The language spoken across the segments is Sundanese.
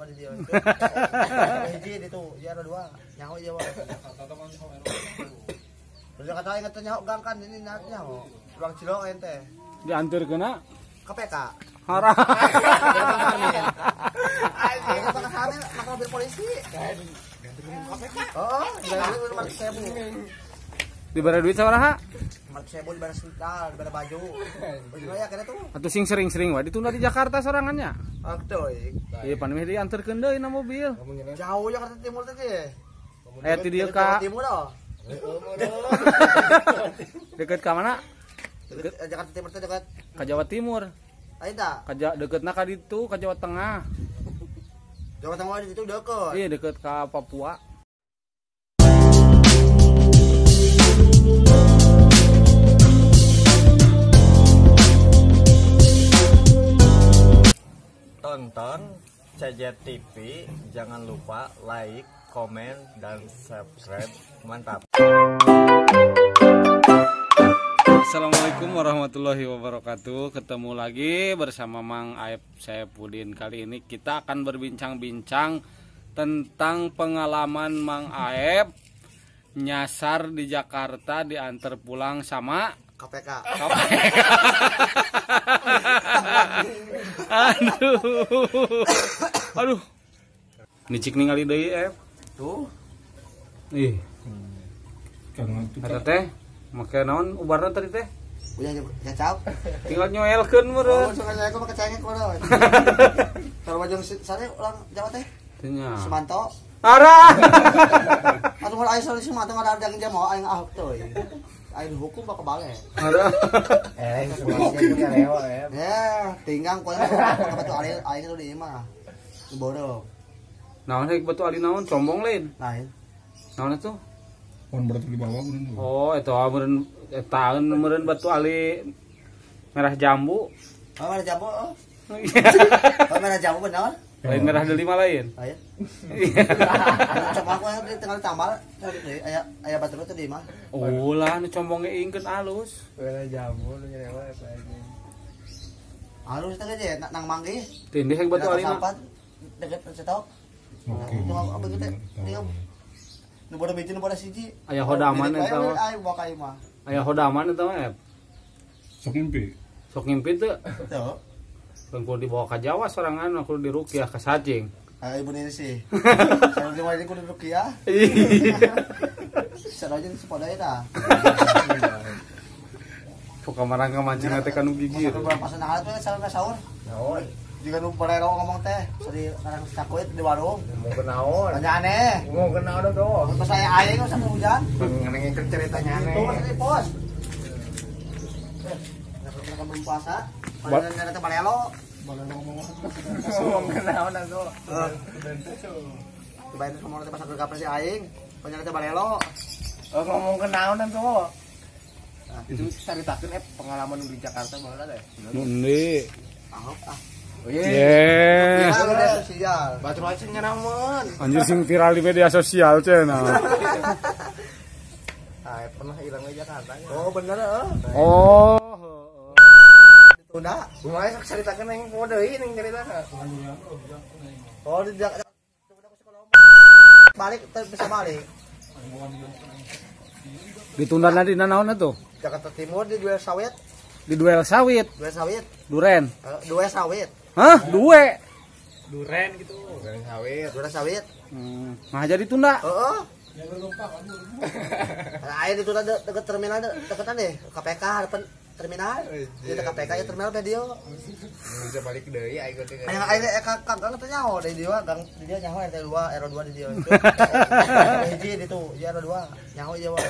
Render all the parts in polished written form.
di dia. Hiji itu, ya ada dua. Nyaho ieu wae. Terus kata aing teh nyaho gang kan ini nyaho. Ruang cilok ente. Dianturkeuna KPK. Hara. Aing kata sana make mobil polisi. KPK. Oh, dibayar 500.000. Dibere duit sabaraha? 500.000 dibere sendal, dibere baju. Baju aya kene tuh. Atuh sing sering-sering wae ditunda di Jakarta sorangannya. Atuh. Iya, pan meh dianterkeun deui na mobil. Jauh Jakarta Timur teh. Eh ti dieu ka Timur oh. Deket ka mana? Deket Jakarta Timur teh dekat ka Jawa Timur. Lain tah? Ka deketna ka ditu ka Jawa Tengah. Jawa Tengah di situ deket. Iya, deket ka Papua. Tonton CJTV, jangan lupa like, komen, dan subscribe. Mantap. Assalamualaikum warahmatullahi wabarakatuh. Ketemu lagi bersama Mang Aep Saepudin. Kali ini kita akan berbincang-bincang tentang pengalaman Mang Aep nyasar di Jakarta diantar pulang sama KPK. KPK. Aduh. Aduh. Nicik ningali deui, Ep. Tuh. Ih. Eta teh make naon ubarna tadi teh? Udah kecap. Tinggal nyoelkeun meureun. Oh, sok aku make cengek meureun. Kalau bajung sare ulang Jawa teh. Teu nya. Sumanto. Arah. Atuh mun aya Sumanto ngadar daging jam mau aing ahok teuy. Aing hukum bakal balik. Eh, ya, tinggang kowe pakai batu ali aing tuh di imah. Bodoh. Naon rek batu ali naon combong lain? Lain. Naon itu? Pohon berarti di bawah meureun. Oh, eta meureun eta meureun batu ali merah jambu. Oh, merah jambu. Oh, merah jambu bener. Lain merah delima lain. Lain. Coba aku yang tinggal tambal, aya aya batu teh di imah. Oh lah, nu combong ge ingkeun alus. Merah jambu nu nyewa eta anjing. Alus teh ge nang manggih. Tindih rek batu ali mah. Deket cetok. Oke. Apa gitu? Nu bodo biji nu bodo siji. Aya hodaman eta mah. Aya bawa ka imah. Aya hodaman eta mah, Ep. Sok ngimpi. Sok ngimpi teu? Teu. Kudu dibawa ka Jawa sorangan kudu diruqyah ka sajing. Ah ibu ini sih. Kalau di mana kudu diruqyah. Saroja di sepoda eta. Sok kamarang ka mancing teh kanu gigir. Pas nang teh salah sahur. Naon? Jika nu barero ngomong teh, sari karang cakuit di warung. Ngomong kenaon? Tanya aneh. Ngomong kenaon doh. Pas saya aing sampai hujan. Ngenengkeun ceritanya aneh. Itu di pos. Nggak belum puasa. Padahal nyari teh barelo. Ngomong kenaon atuh. Cobain ngomong teh pas gegap si aing, nyari teh barelo. Oh, ngomong kenaon atuh. Itu caritakeun pengalaman di Jakarta baheula teh. Endi? Ahok ah. Oh iya. Media sosial. Batur aja nyeramun. Anjir sing viral di media sosial cenah. Ah, pernah hilang di Jakarta. Oh, bener heeh. Oh. Ditunda. Kumaha sok caritakeun aing poho deui ning caritana. Oh, di Jakarta balik bisa balik. Ditunda dina naon atuh? Jakarta Timur di duel sawit. Di duel sawit. Duel sawit. Duren. Duel sawit. Hah, duwe. Duren gitu. Duren sawit. Duren sawit. Nah, jadi tunda. Heeh. Ayo ditunda dekat terminal deketan deh. KPK harapan terminal. Di dekat KPK ya terminal teh dia. Bisa balik deui aing teh. Aing aing ka gang teh nyaho deui dia gang di dia nyaho RT 2 R2 di dia. Hiji di tu, ya R2 nyaho ieu wae.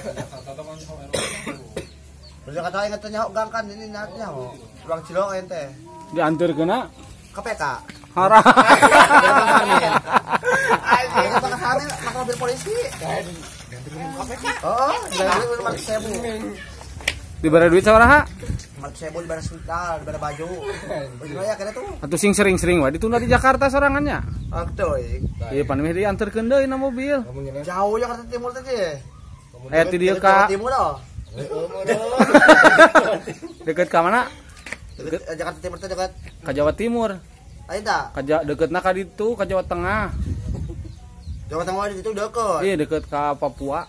Terus kata aing teh nyaho gang kan ini nyaho. Ruang cilok ente. Dianturkeuna KPK. Hara. Aing kata sana make mobil polisi. KPK. Oh, dibayar 500.000. Dibere duit sabaraha? 500.000 dibere sendal, dibere baju. Baju aya kene tuh. Atuh sing sering-sering wae ditunda di Jakarta sorangannya. Atuh. Iya, pan meh dianterkeun deui na mobil. Jauh Jakarta Timur teh. Eh ti dieu ka Timur oh. Deket ka mana? Deket Jakarta Timur teh dekat ka Jawa Timur. Ayo ta. Ka deketna ka ditu ka Jawa Tengah. Jawa Tengah di situ deket. Iya, deket ka Papua.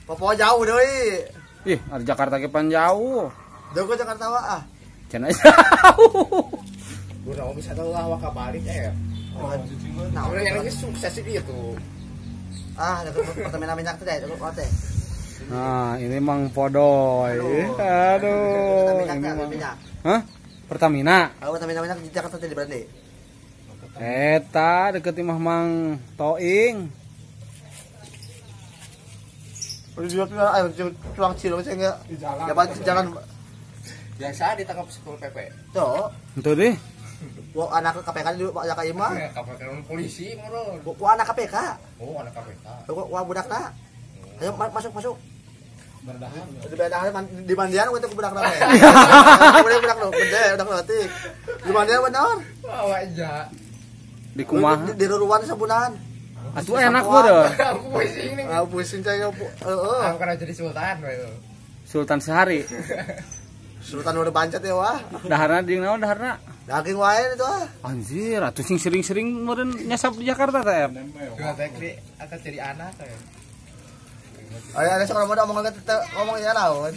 Papua jauh deui. Ih, ari Jakarta ge pan jauh. Deket Jakarta wa ah. Cenah jauh. Urang bisa tahu lah waka balik eh. Nah, urang yang sukses sih gitu. Ah, deket Pertamina minyak teh, deket teh. Nah, ini Mang Podoy. Aduh. Ini Mang. Hah? Pertamina. Kalau Pertamina minyak di Jakarta teh di berarti. Eta deket imah Mang Toing. Udah ayo cuang cilok saya enggak. Di jalan. Dapat jalan biasa ditangkap Satpol PP. Tuh. Itu deh. Wah, anak KPK dulu Pak Jaka Imah. KPK polisi meureun. Wah, anak KPK. Oh, anak KPK. Wah, budakna. Ayo masuk masuk. Berdahar. Di mandian itu budak teh. Budak lo, gede, budak leutik. Di mandian bener. Wah, aja. Di kumaha? Di ruruan sabunan. Atuh enak meureun. Aku pusing nih. Aku pusing cai heeh. Aku kan jadi sultan we. Sultan sehari. Sultan udah pancet ya wah. Daharna jeung naon daharna? Daging wae itu ah. Anjir, atuh sing sering-sering meureun nyasap di Jakarta teh. Dua teh akan jadi anak teh. Ayo ada sekolah muda ngomong ngomong ya naon.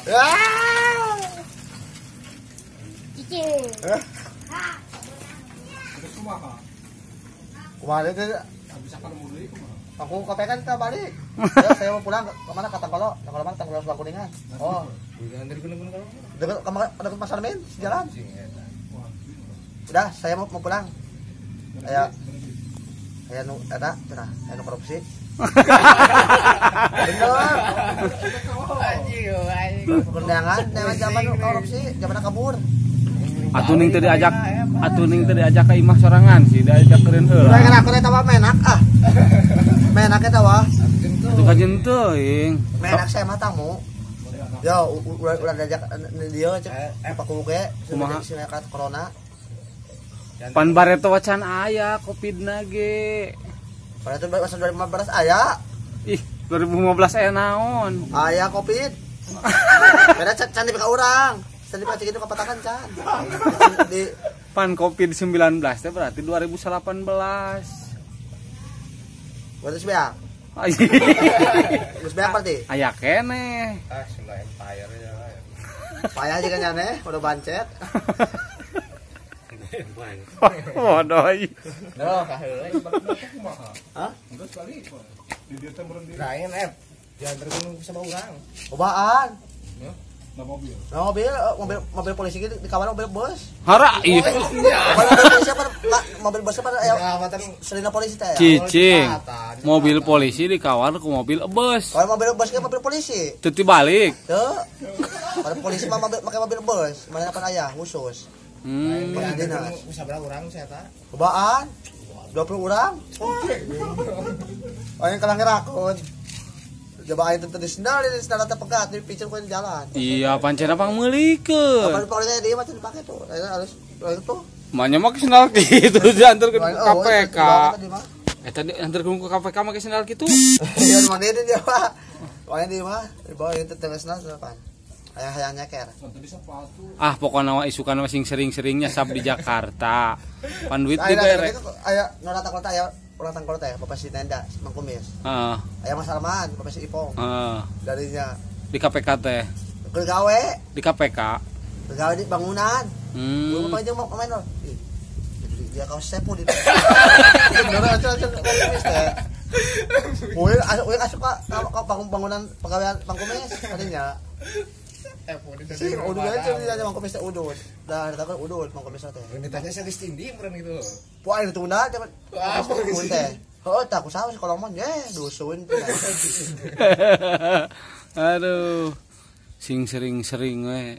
Ah. Cici. Hah? Terus kumaha? Kumaha teh? Bisa kalau mau deui kumaha? Aku KPK kita balik. Ya, saya mau pulang ke mana ke Tangkolo. Tangkolo mana? Tangkolo sebelah Kuningan. Oh. Dari Kuningan kalau. Dekat dekat Pasar Min, sejalan. Udah, saya mau pulang. Aya aya nu eta cenah, aya nu korupsi. Bener. Anjing, anjing. Kondangan, zaman korupsi, zaman kabur. Atuh ning teu diajak, atuh ning teu diajak ka imah sorangan sih, diajak keureun heula. Lah kan aku eta mah menak ah. Menak eta wah. Atuh kajen teuing. Menak saya mah tamu. Yo, ulah diajak dieu cek paku ge Kumaha? Sinekat corona. Pan bareto wacan aya Covid-na ge. Bareto 2015 aya. Ih, 2015 aya naon? Aya Covid. Beda can di ka urang. Can di ka kapatakan can. Di pan Covid-19 teh berarti 2018. Berarti sebeak. Geus beak berarti. Aya keneh. Ah, Sunda Empire ya. Payah juga nyane, udah bancet. Bodoh. Noh, kaheula kumaha? Hah? Geus balik. Di dieu teh meureun di. Lain eh. Jangan tergunung sama urang. Cobaan. Na mobil. Na mobil, mobil polisi gitu dikawal mobil bus. Hara ieu. Mobil polisi apa? Mobil bus apa? Selina polisi teh. Cicing. Mobil polisi dikawal ku mobil bus. Kalau mobil bus ke mobil polisi. Teu balik. Teu. Kalau polisi mah mobil make mobil bus, mana apa aya khusus. Bisa berapa orang saya tak? Cobaan. 20 orang. Oh, yang kalah ngerakun. Coba aing teu di sendal, di sendal teh pegat, di picen ku jalan. Iya, pancen pang meulikeun. Apa polisi dia mah dipake tuh. Harus itu. Manya make sendal kitu diantar ke KPK. Eta diantar ke KPK make sendal kitu. Iya, mana dia mah. Mana dia mah, dibawa itu teh sendal depan. Hayang-hayang nyeker. Ah, pokokna mah isukan mah sing sering-seringnya sab di Jakarta. Pan duit dibere. Aya nu rata kota aya urang Tangkolo teh, Bapak si Nenda, Mang Kumis. Heeh. Aya Mas Salman, Bapak si Ipong. Heeh. Darinya di KPK teh. Keur gawe. Di KPK. Keur gawe di bangunan. Hmm. Bapak jeung mau main loh. Ih. Dia kaos sepu di. Bener aja Mang Kumis teh. Uing asup ka bangunan pegawaian Mang Kumis tadinya. Si udud aja ditanya Mang Kumis teh udud. Dah ditakan udud Mang Kumis teh. Ditanya saya geus tindih meureun gitu. Wah, itu tunda teh. Teh. Heuh, tah ku saha sekolomon ye dusun. Aduh. Sing sering-sering we.